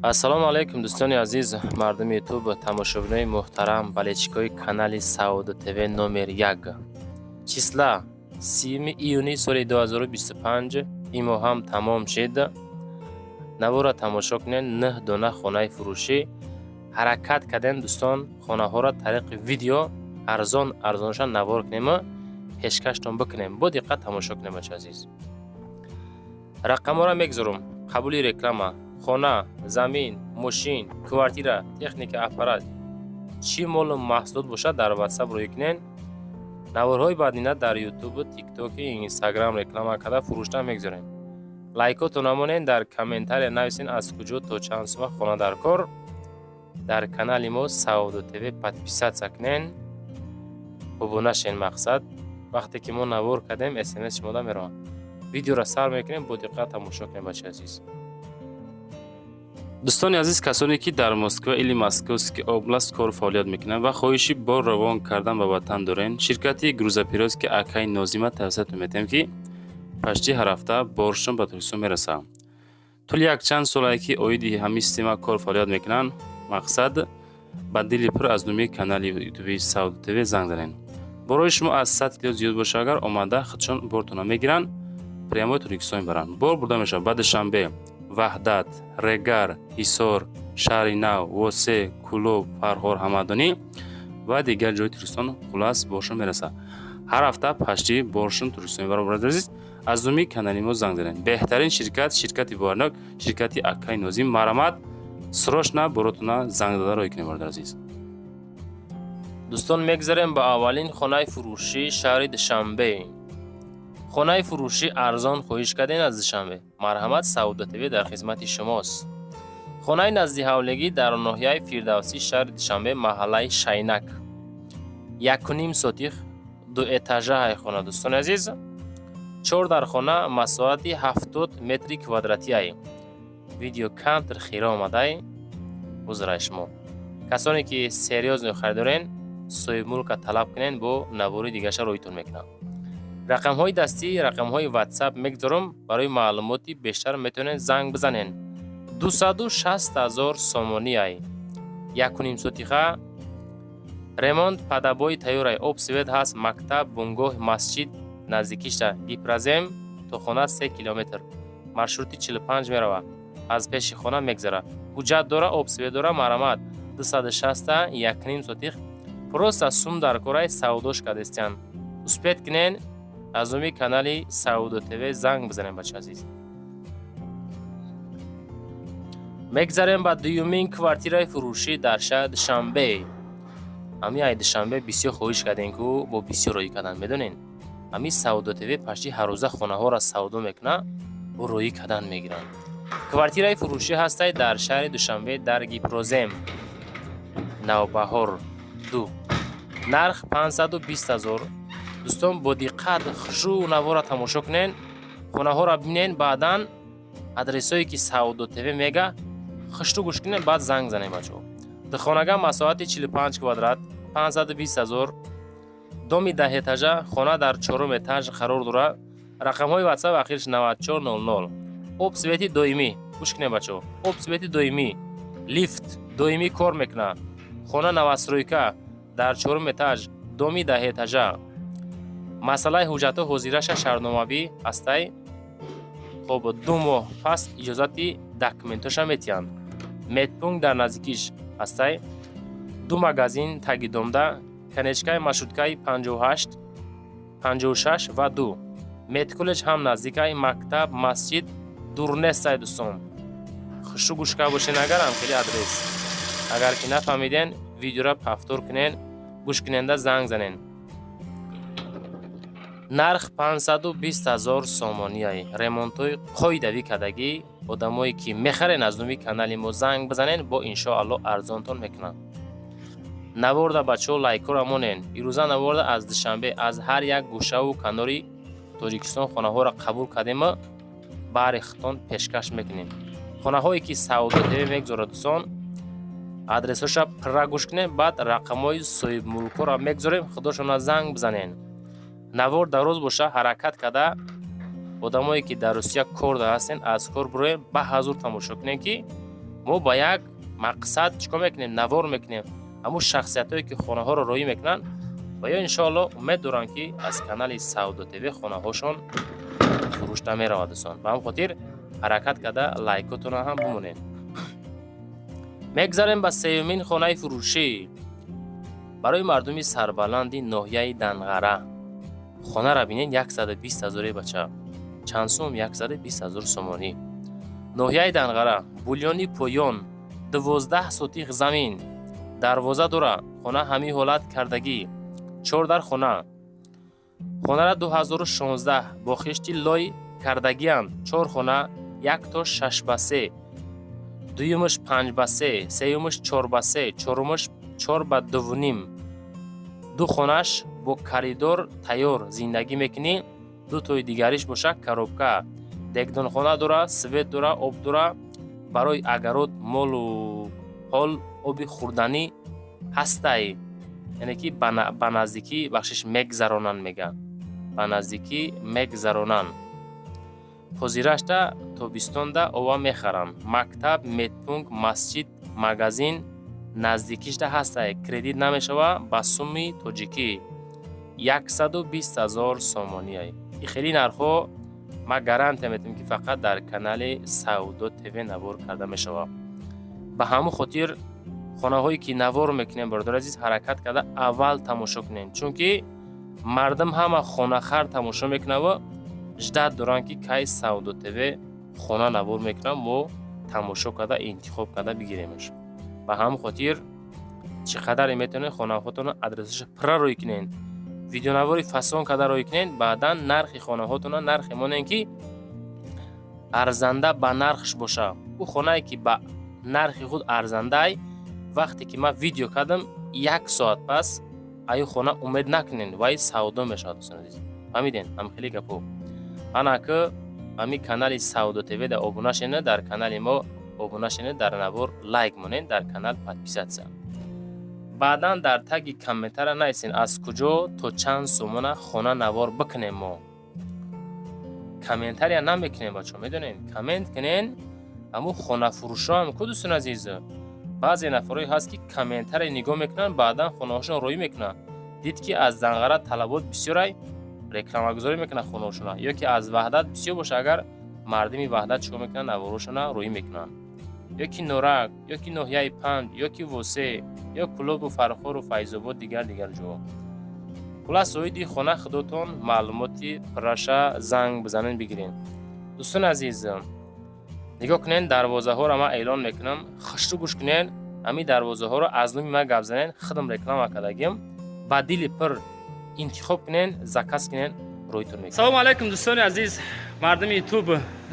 Ассалому алайкум, дӯстони азиз, мардуми Ютуб, тамошобинои муҳтарам, болельщикои канали Савдо ТВ номер як. Числа 30 июни соли 2025, ин моҳ ҳам тамом шид. Навора тамошо кунед, нӯҳ дона хонаи фурӯшӣ. Ҳаракат кардем, дӯстон, хонаҳоро тариқи видео арзон арзонша навор кунему пешкаштон бикунем. Бо диққат тамошо кунем, бача азиз. Рақамҳоро мегузорам. Қабули реклама, хона, замин, мошин, квартира, техника, аппарат, чӣ молу маҳсулот бошад, дар Ватсап рӯй кунен. Наворҳои баъдина дар Ютубу Тиктоки, Инстаграм реклама карда фурӯшта мегузорем. Лайкотон намонен, дар комментария нависен, аз куҷо, то чанд сума хона дар кор. Дар канали мо Савдо ТВ подписаться кунен, обуна шен. Мақсад, вақте ки мо навор кардем, СМС шумода меравад. Видеоро сар мекунем, бо диққат тамошо кунем, бачаи азиз. Дӯстони азиз, касоне ки дар Москва или Московский область кору фаъолият мекунанд ва хоҳиши бор равон кардан ба ватан дорен, ширкати грузоперевозки акаи Нозима тавсиятон метиҳем, ки почти ҳар ҳафта боршон ба Тоҷикистон мерасад. Тӯли якчанд солае ки оиди ҳамин система кор фаъолият мекунанд. Мақсад, ба дили пур аз номи канали Ютуби Савдо ТВ занг занед. Борои шумо аз 100 кило зиёд боша агар, омада худшон бортона мегиранд, прямой Тоҷикистон мебаранд. Бор бурда мешавад ба Душанбе, Ваҳдат, Регар, Ҳисор, Шаҳри Нав, Восе, Кӯлоб, Фархор, Ҳамадонӣ ва дигар ҷои Тоҷикистон. Хулас, боршон мерасад. Ҳар ҳафта почти боршон Тоҷикистон мебарад. Бародари азиз, аз номи канали мо занг занед. Беҳтарин ширкат, ширкати боварнок, ширкати акаи Нозим. Марҳамат, срочно боротона занг зада рой кунед, бародари азиз. Дӯстон, мегзарем ба аввалин хонаи фурӯшии шаҳри Душанбе. Хонаи фурӯшӣ арзон хоҳиш кардем аз Душанбе. Марҳамат, Савдо ТВ дар хизмати шумост. Хонаи наздиҳавлигӣ дар ноҳияи Фирдавсӣ, шаҳри Душанбе, маҳаллаи Шайнак, 1,5 сотих, дуэтажаҳай хона. Дӯстони азиз, чор дар хона, масоҳати 70 метри квадратиай. Видео камтар хира омадай, узрай шумо. Касоне ки серьёзно харидорен, соҳибмулка талаб кунен, бо навори дигаша роитон мекунам. Рақамҳои дастӣ, рақамҳои Ватсап мегузорам, барои маълумоти бештар метавонед занг бизанед. 260 000 сомониай, 1,5 сотиха, ремонт под обои тайёрай, об, свет ҳаст, мактаб, бунгоҳ, масҷид наздикишта. Гипрозем то хона 3 километр, маршрути 45 меравад, аз пеши хона мегзарад. Ҳуҷҷат дора, об, свет дора. Марҳамат, 260, 1,5 сотих, просто сум дар корай, савдош кардестиян. Успеть кунен, аз номи канали Савдо ТВ занг бизанем, бача азиз. Мегзарем ба дуюмин квартираи фурӯшӣ дар шаҳри Душанбе. Ҳамин ай Душанбе бисёр хоҳиш кардем, ку бо бисёр роӣ кардан. Медонен, ҳамин Савдо ТВ почти ҳаррӯза хонаҳоро савдо мекунад, бо роӣ кардан мегиранд. Квартираи фурӯшӣ ҳастай дар шаҳри Душанбе, дар Гипрозем, Навбаҳор ду, нарх 520 000. Дӯстон, бо диққат хушу навора тамошо кунен, хонаҳоро бинен, баъдан адресҳое ки Савдо ТВ мега, хушту гӯш кунен, баъд занг занем, бачаҳо. Духонага, масоҳати 45 квадрат, 520 000, доми даҳэтажа, хона дар чорум этаж қарор дорад. Рақамҳои Ватсап ахирш 9400. Об, свети доимӣ, гӯш кунем, бачаҳо, об, свети доимӣ, лифт доимӣ кор мекунад. Хона новостройка, дар чорум этаж, доми даҳэтажа. Масъалаи ҳуҷҷатҳо ҳозираша шаҳрномавӣ ҳастай. Хоб, 2 моҳ пас иҷозати документоша метиҳанд. Медпункт дар наздикиш ҳастай, ду магазин таги домда, конечкаи маршруткаи 58, 56 ва 2, медколлеҷ ҳам наздикай, мактаб, масҷид дур нестай. Дӯстон, хушу гӯш карда бошен. Агар ҳам хеле адрес, агар ки нафаҳмиден, видеоро повтор кунен, гӯш куненда занг занен. Нарх 520 000 сомониай, ремонтҳои қоидавӣ кардагӣ. Одамое ки мехарен, аз номи канали мо занг бизанен, бо иншоалло арзонтон мекунанд. Наворда, бачаҳо, лайкҳоро монен. Ирӯза наворда аз Душанбе, аз ҳар як гӯшаву канори Тоҷикистон хонаҳоро қабул кардему баҳри хитон пешкаш мекунем. Хонаҳое ки Савдо ТВ мегузорад, дӯстон, адресҳоша пурра гӯш кунем, баъд рақамҳои соҳибмулкҳоро мегузорем, худошона занг бизанен. Навор дароз боша, ҳаракат карда, одамое ки дар Русия кор дар ҳастен, аз кор бироем, ба ҳазур тамошо кунем, ки Мо ба як мақсад чӣ кор мекунем? Навор мекунем. Ҳамун шахсиятҳое, ки хонаҳоро роӣ мекунанд, ва ё иншоалло умед дорам, ки аз канали Савдо ТВ хонаҳошон фурӯш намеравад, дӯстон. Ба ҳамин хотир ҳаракат карда лайкотонро ҳам бимонед. Мегзарем ба сеюмин хонаи фурӯшӣ барои мардуми сарбаланди ноҳияи Данғара. Хонара бинед, 120 ҳазоре, бача. Чанд сум? 120 ҳазор сомонӣ. Ноҳияи Данғара, Булёни Поён, 12 сотих замин, дарвоза дора. Хона ҳамин ҳолат кардагӣ, чор дар хона. Хонара 2016 бо хишти лой кардагианд. Чор хона, як то 6 ба 3, дуюмаш 5 ба 3, сеюмаш 4 ба 3, чорумаш 4 ба 2.5. Ду хонаш бо коридор тайёр, зиндагӣ мекунӣ. Ду тои дигариш боша коробка. Дегдонхона дора, свет дора, об дора, барои огород, молу ҳол оби хӯрданӣ ҳастай. Яъне ки ба наздикӣ, бахшиш, мегзаронанд, мега, ба наздикӣ мегзаронанд. Ҳозирашта тобистонда ова мехаранд. Мактаб, медпункт, масҷид, магазин наздикишда ҳастай. Кредит намешава, ба суми тоҷикӣ 120 ҳазор сомониай. И хеле нархҳо ман гарантия метавонам, ки фақат дар канали Савдо ТВ навор карда мешавад. Ба ҳамон хотир хонаҳое, ки навор мекунем, бародари азиз, ҳаракат карда аввал тамошо кунем, чунки мардум ҳама хонахар тамошо мекунаву ждать доранд, ки кай Савдо ТВ хона навор мекунам, мо тамошо карда, интихоб карда бигиремаш. Ба ҳамон хотир чӣ қадаре метавонед, хонаҳотонро адресаша пурра рӯй кунед, видеонавори фасон карда рӯй кунед. Баъдан нархи хонаҳотонро нархе монем, ки арзанда ба нархш боша. Ӯ хонае, ки ба нархи худ арзандай, вақте ки ман видео кардам, як соат пас аю хона умед накунед, вай савдо мешавад, дӯстони азиз. Фаҳмиден? Ҳам хеле гапо. Ана ки ҳамин канали Савдо ТВ да обуна шенед, дар канали мо обуна шенед, дар навор лайк монед, дар канал подписаться. Баъдан дар таги комментария нависен, аз куҷо то чанд сомона хона навор бикунем. Мо комментария намекунем, бачаҳо, медонед, коммент кунен. Ҳамун хонафурӯшоам ку, дӯстони азиз, баъзе нафарое ҳаст, ки комментария нигоҳ мекунанд, баъдан хонаҳошон роӣ мекунанд. Дид, ки аз Данғара талабот бисёрай, рекламагузорӣ мекунад хонаҳошона, ё ки аз Ваҳдат бисёр боша агар, мардими Ваҳдат чикор мекунанд? Наворошона роӣ мекунанд, ё ки Норак, ё ки ноҳияи Панҷ, ё ки Восе, ё Кӯлобу Фархору Файзобод, дигар дигар ҷоҳо. Хулас, оиди хона худотон маълумоти пурраша занг бизанед, бигиред. Дӯстони азиз, нигоҳ кунед, дарвозаҳоро ман эълон мекунам. Хушрӯ гӯш кунед. Ҳамин дарвозаҳоро аз номи ман гап занед, худам реклама кардагим. Ба дили пур интихоб кунед, заказ кунед, рӯйтон мекунед. Салому алайкум, дӯстони азиз, мардуми Ютуб.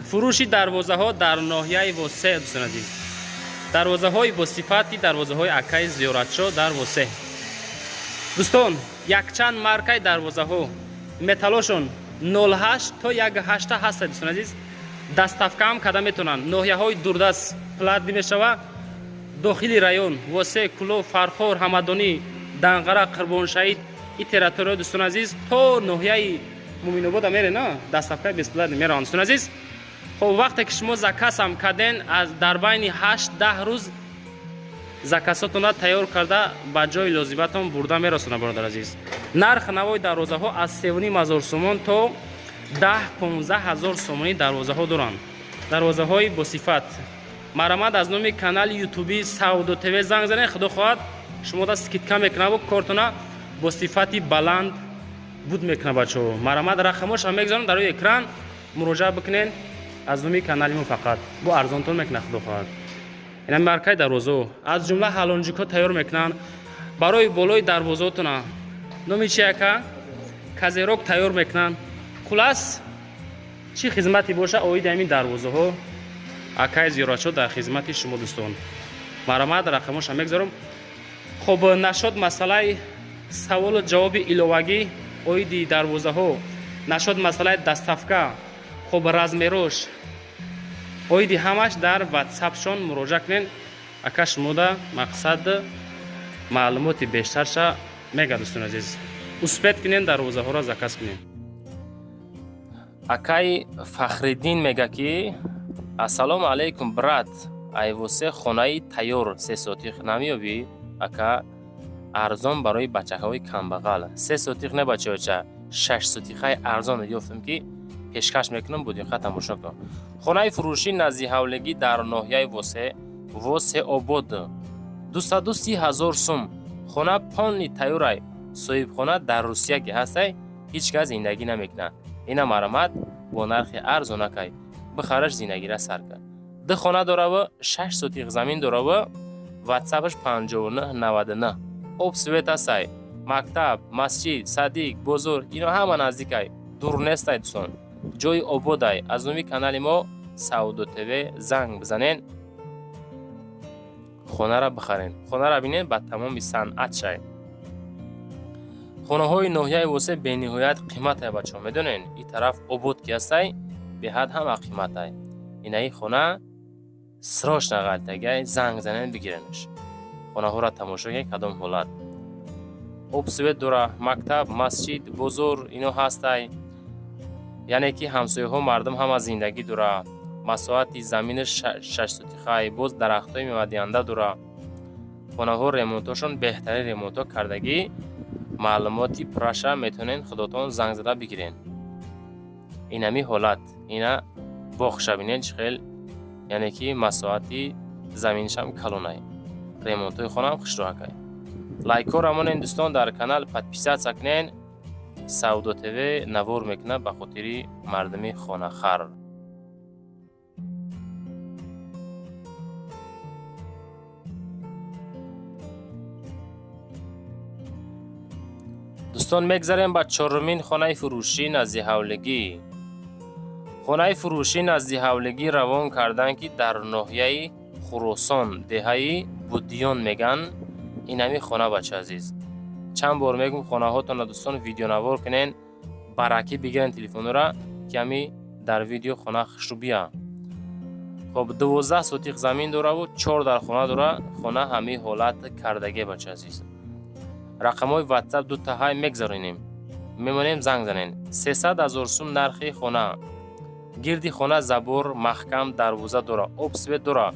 Фурӯши дарвозаҳо дар ноҳияи Восе, дӯстони азиз. Дарвозаҳои босифати дарвозаҳои акаи Зиёратшо дар Восе. Дӯстон, якчанд маркаи дарвозаҳо, металлошон 08 то 18 ҳастад, дӯстони азиз. Доставкаам карда метавонанд. Ноҳияҳои дурдаст платный мешава. Дохили район Восе, Кӯлоб, Фархор, Ҳамадонӣ, Данғара, Қурбоншаҳид, и территория, дӯстони азиз, то ноҳияи Муминобода мере на, доставкаи бесплатный мераванд, дӯстони азиз. Хоб, вақте ки шумо заказам карден, аз дар байни 8-10 рӯз заказотонро тайёр карда, ба ҷои лозиматон бурда мерасонад, бародар азиз. Нарх навои дарвозаҳо аз 3,5 ҳазор сомон то 10-15 ҳазор сомонӣ дарвозаҳо доранд. Дарвозаҳои босифат. Марҳамат, аз номи канали ютуби Савдо ТВ занг занед. Худо хоҳад, шумо да скидка мекунаву кортона бо сифати баланд буд мекунад. Бачаҳо, марҳамат, рақамошам мегузорам дар рӯи экран, муроҷиат бикунед. Аз номи канали мо фақат бо арзонтон мекунад, худо хоҳад. Ина маркаи дарвозаҳо, аз ҷумла ҳалонҷикҳо тайёр мекунанд барои болои дарвозаотона. Номи чи, ака? Козырёк тайёр мекунанд. Хулас, чӣ хизмате боша оиди ҳамин дарвозаҳо, акаи Зиёратшо дар хизмати шумо. Дӯстон, марҳамат, рақамоша мегузорам. Хоб, нашод масъалаи саволу ҷавоби иловагӣ оиди дарвозаҳо, нашод масъалаи доставка, хоб, размерош, оиди ҳамаш дар ватсапшон муроҷиат кунед. Ака шумода мақсад маълумоти бештарша мега. Дӯстони азиз, успеть кунед, дарвозаҳоро заказ кунед. Акаи Фахриддин мега, ки: «Ассалому алайкум, брат. Ай Восе хонаи тайёр се сотих намеёбӣ, ака, арзон барои бачаҳои камбағал? Се сотих не, бачаёча, шаш сотихаи арзон ёфтам, ки пешкаш мекунам, бо диққат тамошо кун. Хонаи фурӯшӣ назди ҳавлигӣ дар ноҳияи Восе, Восе Обод, 230 000 сум. Хона полный тайёрай. Соҳибхона дар Русия ки ҳастай, ҳеҷ кас зиндагӣ намекунад. Ина, марҳамат, бо нархи арзонакай бихараш, зиндагира сар кар. Ду хона дораву шаш сотих замин дораву ватсапаш 5999. Об, свет ҳастай, мактаб, масҷид, садик, бозор, ино ҳама наздикай, дур нестай, дӯстон. Ҷои ободай. Аз номи канали мо Савдо ТВ занг бизанен, хонара бихарен. Хонара бинен, ба тамоми санъат шай. Хонаҳои ноҳияи Восе бениҳоят қиматай, бачаҳо, медонен, ин тараф обод ки ҳастай, беҳад ҳама қиматай. Инаи хона срочно ғалтагай, занг занен, бигиренаш. Хонаҳоро тамошо кунед, кадом ҳолат. Об, свет дора, мактаб, масҷид, бозор, ино ҳастай, яъне ки ҳамсояҳо, мардум ҳама зиндагӣ дора. Масоҳати заминаш шашсотихай, боз дарахтҳои мевадиҳанда дора. Хонаҳо ремонтошон беҳтарин ремонтҳо кардагӣ. Маълумоти пурраша метавонед худотон занг зада бигирен. Инами ҳолат, ина боғша бинед, чӣ хел, яъне ки масоҳати заминашам калонай, ремонтҳои хонаам хушроҳакай. Лайкҳоро монен, дӯстон, дар канал подписаться кунен. Савдо ТВ навор мекунад ба хотири мардуми хонахар. Дӯстон, мегзарем ба чорумин хонаи фурӯшӣ назди ҳавлигӣ. Хонаи фурӯшӣ назди ҳавлигӣ равон карданд, ки дар ноҳияи Хуросон, деҳаи Будиён меган. Инами хона, бача азиз, чанд бор мегум, хонаҳотонро, дӯстон, видеонавор кунен, баракӣ бигирен телефонора, ки ҳами дар видео хона хушрӯ бия. Хоб, 12 сотих замин дораву чор дар хона дора. Хона ҳамин ҳолат кардагӣ, бача азиз. Рақамҳои ватсап дутаҳай мегзаронем, мемонем, занг занен. 300 000 сум нархи хона. Гирди хона забор маҳкам, дарвоза дора, об, свет дора.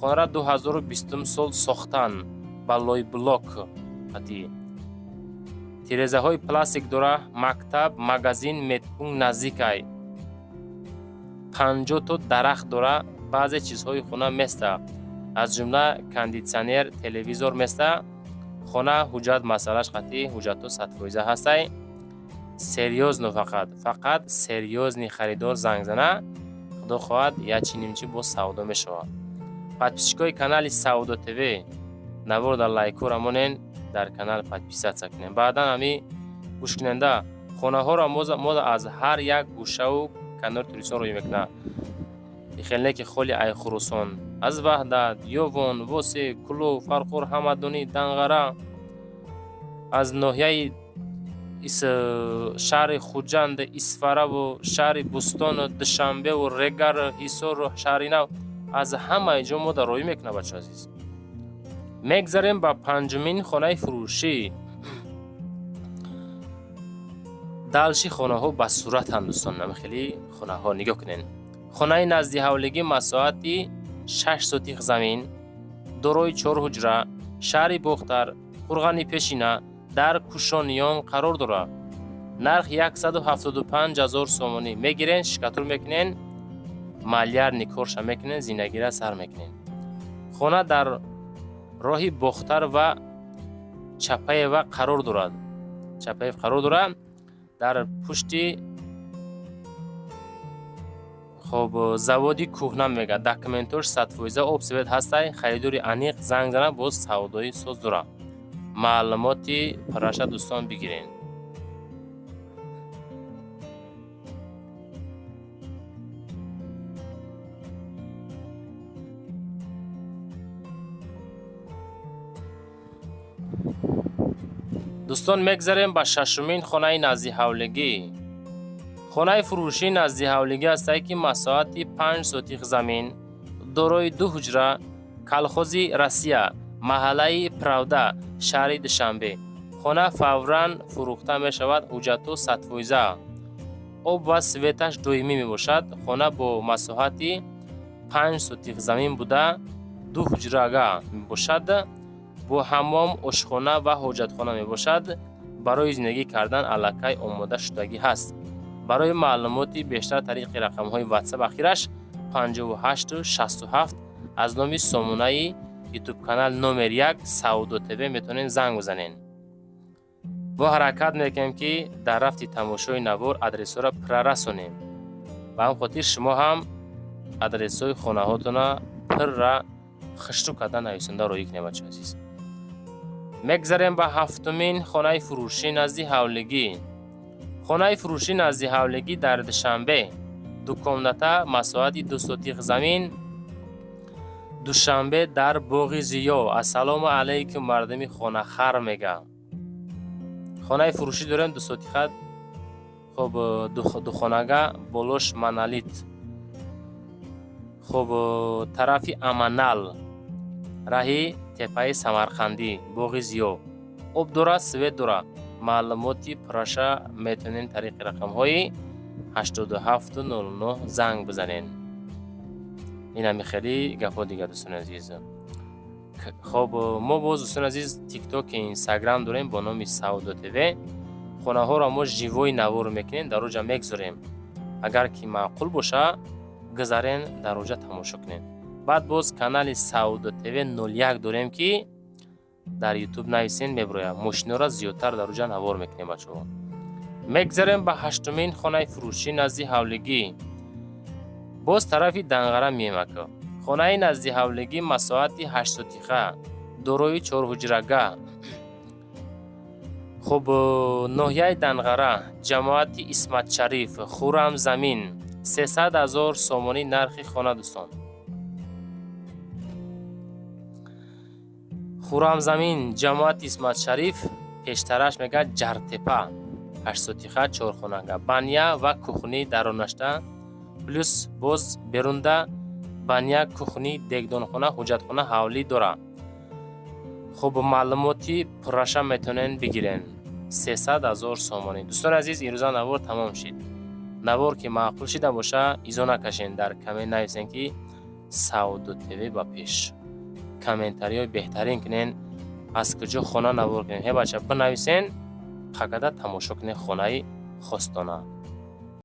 Хонара 2020 сол сохтан, ба лойблок ати тирезаҳои пластик дора. Мактаб, магазин, медпункт наздикай. 50 то дарахт дора. Баъзе чизҳои хона места, аз ҷумла кондитсионер, телевизор места. Хона ҳуҷҷат масъалаш қатъӣ, ҳуҷҷатҳо 100% ҳастай. Серьёзно, фақат, фақат серьёзный харидор занг зана, худо хоҳад, ячи нимчи боз савдо мешавад. Подписчикои канали Савдо ТВ, навор дар лайкҳоро монен, дар канал подписаться кунем. Баъдан ҳами гӯш куненда, хонаҳоро мо аз ҳар як гӯшаву канори Тоҷикистон рӯй мекунад. Хеле ки холи ай Хуросон, аз Ваҳдат, Ёвон, Восе, Кулоб, Фархор, Ҳамадонӣ, Данғара, аз ноҳияи шаҳри Хуҷанд, Исфараву шаҳри Бӯстону Душанбеву Регару Ҳисору Шаҳри Нав, аз ҳамаи ҷо мо дар роҳӣ мекунад, бачаҳо азиз. Мегзарем ба панҷумин хонаи фурӯшӣ. Дальше хонаҳо ба суратанд, дӯстон, хеле хонаҳо нигоҳ кунед. Хонаи назди ҳавлигӣ масоҳати шаш сотих замин, дорои чор ҳуҷра, шаҳри Бохтар, Қурғани Пешина, дар Кушониён қарор дорад. Нарх 175 000 сомонӣ. Мегирен, штукатур мекунен, малярный корша мекунен, зиндагира сар мекунен. Хона дар роҳи Бохтар ва Чапаева қарор дорад, Чапаев қарор дорад, дар пушти, хоб, заводи кӯҳна мега. Документош 100%, об, свет ҳастай. Харидори аниқ занг зана, боз савдои соз дорад. Маълумоти пурраша, дӯстон, бигирен. Дӯстон, мегзарем ба шашумин хонаи наздиҳавлигӣ. Хонаи фурӯшӣ наздиҳавлигӣ ҳастае, ки масоҳати панҷ сотих замин, дорои ду ҳуҷра, Колхози Россия, маҳаллаи Правда, шаҳри Душанбе. Хона фавран фурӯхта мешавад, ҳуҷҷатҳо 100%, об ва светаш доимӣ мебошад. Хона бо масоҳати панҷ сотих замин буда. Ду ҳуҷрага мебошад, бо ҳаммом, ошхона ва ҳоҷатхона мебошад. Барои зиндагӣ кардан аллакай омода шудагӣ ҳаст. Барои маълумоти бештар тариқи рақамҳои WhatsApp, ахираш 58 67, аз номи сомонаи YouTube канал номер 1 Савдо ТВ метавонед занг бизанед. Мо ҳаракат мекунем, ки дар рафти тамошои навор адресҳоро пурра расонем. Ба ҳам хотир шумо ҳам адресҳои хонаҳотона пурра хушрӯ карда нависонда роҳӣ кунед, бачаҳои азиз. Мегзарем ба ҳафтумин хонаи фурӯшӣ назди ҳавлигӣ. Хонаи фурӯшӣ назди ҳавлигӣ дар Душанбе, ду комната, масоҳати 2 сотих замин, Душанбе, дар Боғи Зиё. Ассалому алайкум, мардуми хонахар, мега. Хонаи фурӯшӣ дорем 2 сотиха, хоб, духонага, болош монолит. Хоб, тарафи Аманал, раҳи Теппаи Самарқандӣ, Боғи Зиё. Об дорад, свет дорад. Маълумоти пурраша метавонем тариқи рақамҳои 8709 занг бизанед. Инами хеле гапҳо дигар, дӯстони азиз. Хоб, мо боз, дӯстони азиз, Тикток, Инстаграм дорем бо номи Савдо ТВ. Хонаҳоро мо живой навор мекунем, дар оҷа мегзорем. Агар ки маъқул боша, гузарен, дар оҷа тамошо кунем. Баъд боз канали Савдо ТВ 01 дорем, ки дар Ютуб нависен, мебирояд. Мошиноро зиёдтар дар оҷа навор мекунем, бачаҳо. Мегзарем ба ҳаштумин хонаи фурӯшӣ назди ҳавлигӣ. Боз тарафи Данғара меем, ака. Хонаи назди ҳавлигӣ, масоҳати 8 сотиха, дорои чорҳуҷрага. Хуб, ноҳияи Данғара, ҷамоати Исматшариф, Хурам замин, 300 000 сомонӣ нархи хона, дӯстон. Хуррамзамин, ҷамоати Исматшариф, пештараш мегӯяд Ҷартепа, 8 сотиха, чорхонага, баня ва кухни даронашта, плюс боз берунда баня, кухни, дегдонхона, ҳуҷҷатхона, ҳавлӣ дорад. Хуб, маълумоти пурраша метавонед бигирен, 300 000 сомонӣ. Дӯстони азиз, ирӯза навор тамом шид. Навор ки маъқул шида боша, изо накашен, дар коммент нависен, ки Савдо ТВ ба пеш. Комментариҳои беҳтарин кунен, аз куҷо хона навор кунем. Ҳе бача, бинависен, қакада тамошо кунен хонаи хостона.